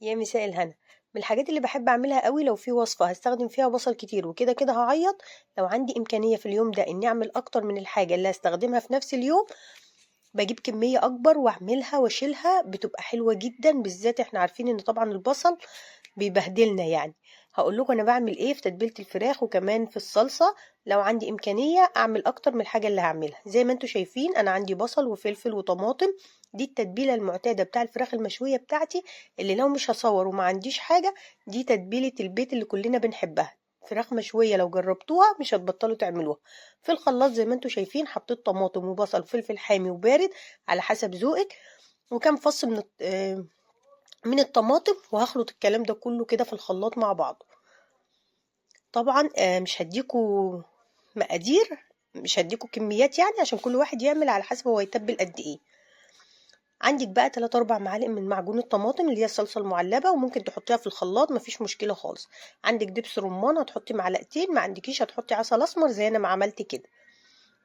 يا مساء الهنا. من الحاجات اللي بحب اعملها قوي لو في وصفة هستخدم فيها بصل كتير وكده كده هعيط، لو عندي امكانية في اليوم ده اني اعمل اكتر من الحاجة اللي هستخدمها في نفس اليوم، بجيب كمية اكبر واعملها واشيلها، بتبقى حلوة جدا. بالذات احنا عارفين ان طبعا البصل بيبهدلنا يعني. هقول لكم انا بعمل ايه في تتبيلة الفراخ وكمان في الصلصة لو عندي امكانية اعمل اكتر من الحاجة اللي هعملها. زي ما انتم شايفين انا عندي بصل وفلفل وطماطم، دي التتبيلة المعتادة بتاع الفراخ المشوية بتاعتي، اللي لو مش هصور وما عنديش حاجة دي تتبيلة البيت اللي كلنا بنحبها. فراخ مشوية لو جربتوها مش هتبطلوا تعملوها. في الخلاط زي ما انتم شايفين حطيت طماطم وبصل وفلفل حامي وبارد على حسب ذوقك، وكام فص من الطماطم، وهخلط الكلام ده كله كده في الخلاط مع بعضه. طبعا مش هديكوا مقادير، مش هديكوا كميات يعني، عشان كل واحد يعمل على حسب هو يتبل قد ايه. عندك بقى 3-4 معالق من معجون الطماطم اللي هي الصلصه المعلبه، وممكن تحطيها في الخلاط مفيش مشكلة خالص. عندك دبس رمان هتحطي معلقتين، ما عندكيش هتحطي عسل اسمر زي انا ما عملت كده.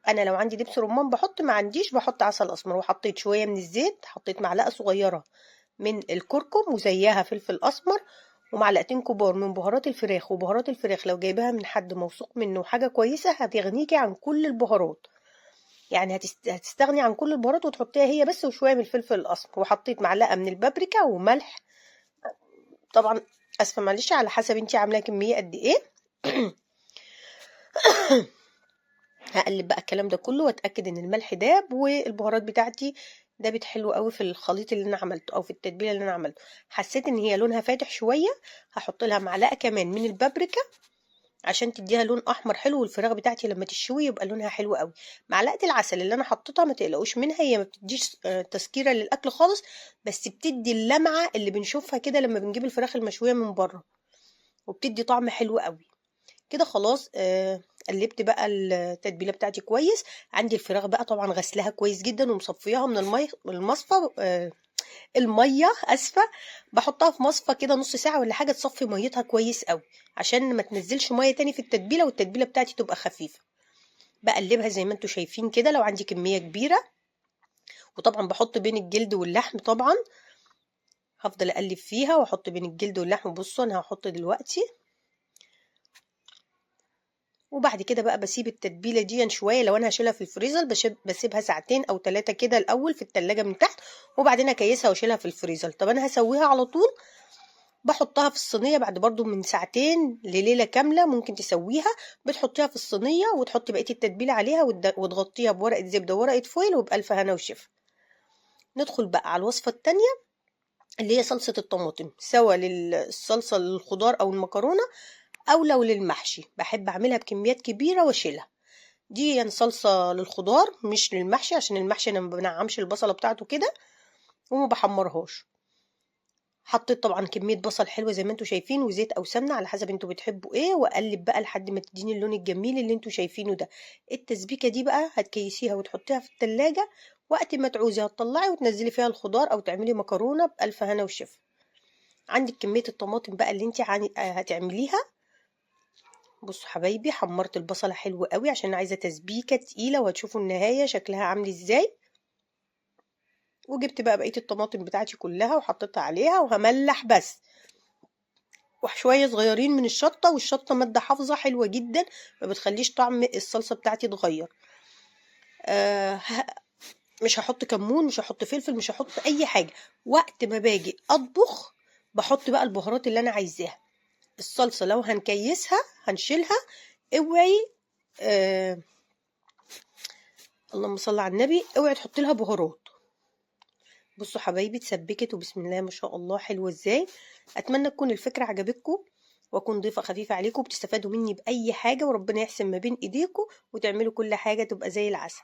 انا لو عندي دبس رمان بحط، ما عنديش بحط عسل اسمر. وحطيت شوية من الزيت، حطيت معلقه صغيرة من الكركم وزيها فلفل اسمر، ومعلقتين كبار من بهارات الفراخ. وبهارات الفراخ لو جايباها من حد موثوق منه وحاجه كويسة هتغنيكي عن كل البهارات، يعني هتستغني عن كل البهارات وتحطيها هي بس، وشوية من الفلفل الاسمر. وحطيت معلقه من البابريكا وملح، طبعا اسفه معلش على حسب انتي عامله كمية قد ايه. هقلب بقى الكلام ده كله واتاكد ان الملح داب والبهارات بتاعتي دابت حلو قوي في الخليط اللي انا عملته او في التتبيله اللي انا عملته. حسيت ان هي لونها فاتح شوية، هحط لها معلقه كمان من البابريكا عشان تديها لون احمر حلو، والفراخ بتاعتي لما تشوي يبقى لونها حلو قوي. معلقه العسل اللي انا حطيتها ما تقلقوش منها، هي ما بتديش تسكيره للاكل خالص، بس بتدي اللمعة اللي بنشوفها كده لما بنجيب الفراخ المشويه من بره، وبتدي طعم حلو قوي كده. خلاص قلبت بقى التتبيله بتاعتي كويس. عندي الفراخ بقى طبعا غسلها كويس جدا ومصفياها من المصفى، المية اسفه، بحطها في مصفى كده نص ساعة ولا حاجة تصفي ميتها كويس قوي عشان ما تنزلش مية تاني في التتبيله، والتتبيله بتاعتي تبقى خفيفة. بقلبها زي ما انتم شايفين كده لو عندي كمية كبيرة، وطبعا بحط بين الجلد واللحم. طبعا هفضل اقلب فيها واحط بين الجلد واللحم. بصوا انا هحط دلوقتي، وبعد كده بقى بسيب التتبيله دي شوية. لو انا هشيلها في الفريزر بسيبها ساعتين او 3 كده الاول في التلاجة من تحت، وبعدين اكيسها واشيلها في الفريزر. طب انا هسويها على طول، بحطها في الصينية بعد برضو من ساعتين لليلة كاملة ممكن تسويها. بتحطيها في الصينية وتحطي بقية التتبيله عليها وتغطيها بورقه زبدة وورقة فويل، وبألف هنا وشفا. ندخل بقى على الوصفة التانية اللي هي صلصه الطماطم، سواء للصلصه للخضار او المكرونه او لو للمحشي. بحب اعملها بكميات كبيرة واشيلها. دي يعني صلصه للخضار مش للمحشي، عشان المحشي انا ما بنعمش البصله بتاعته كده وما بحمرهاش. حطيت طبعا كمية بصل حلوة زي ما انتم شايفين، وزيت او سمنه على حسب انتوا بتحبوا ايه، واقلب بقى لحد ما تديني اللون الجميل اللي انتوا شايفينه ده. التسبيكه دي بقى هتكيسيها وتحطيها في التلاجة، وقت ما تعوزي هتطلعي وتنزلي فيها الخضار او تعملي مكرونه بألف هنا وشفا. عندك كمية الطماطم بقى اللي انت هتعمليها. بصوا حبايبي حمرت البصله حلو قوي عشان عايزه تسبيكه تقيلة، وهتشوفوا النهاية شكلها عامل ازاي. وجبت بقى بقية الطماطم بتاعتي كلها وحطيتها عليها، وهملح بس وشوية صغيرين من الشطه، والشطه مادة حافظه حلوة جدا ما بتخليش طعم الصلصه بتاعتي يتغير. مش هحط كمون، مش هحط فلفل، مش هحط اي حاجة. وقت ما باجي اطبخ بحط بقى البهارات اللي انا عايزاها. الصلصه لو هنكيسها هنشيلها، اوعي اللهم صل على النبي، اوعي تحطي لها بهارات. بصوا حبايبي اتسبكت وبسم الله ما شاء الله حلوة ازاي. اتمنى تكون الفكرة عجبتكم واكون ضيفه خفيفة عليكم وبتستفادوا مني باي حاجة، وربنا يحسن ما بين ايديكم وتعملوا كل حاجة تبقى زي العسل.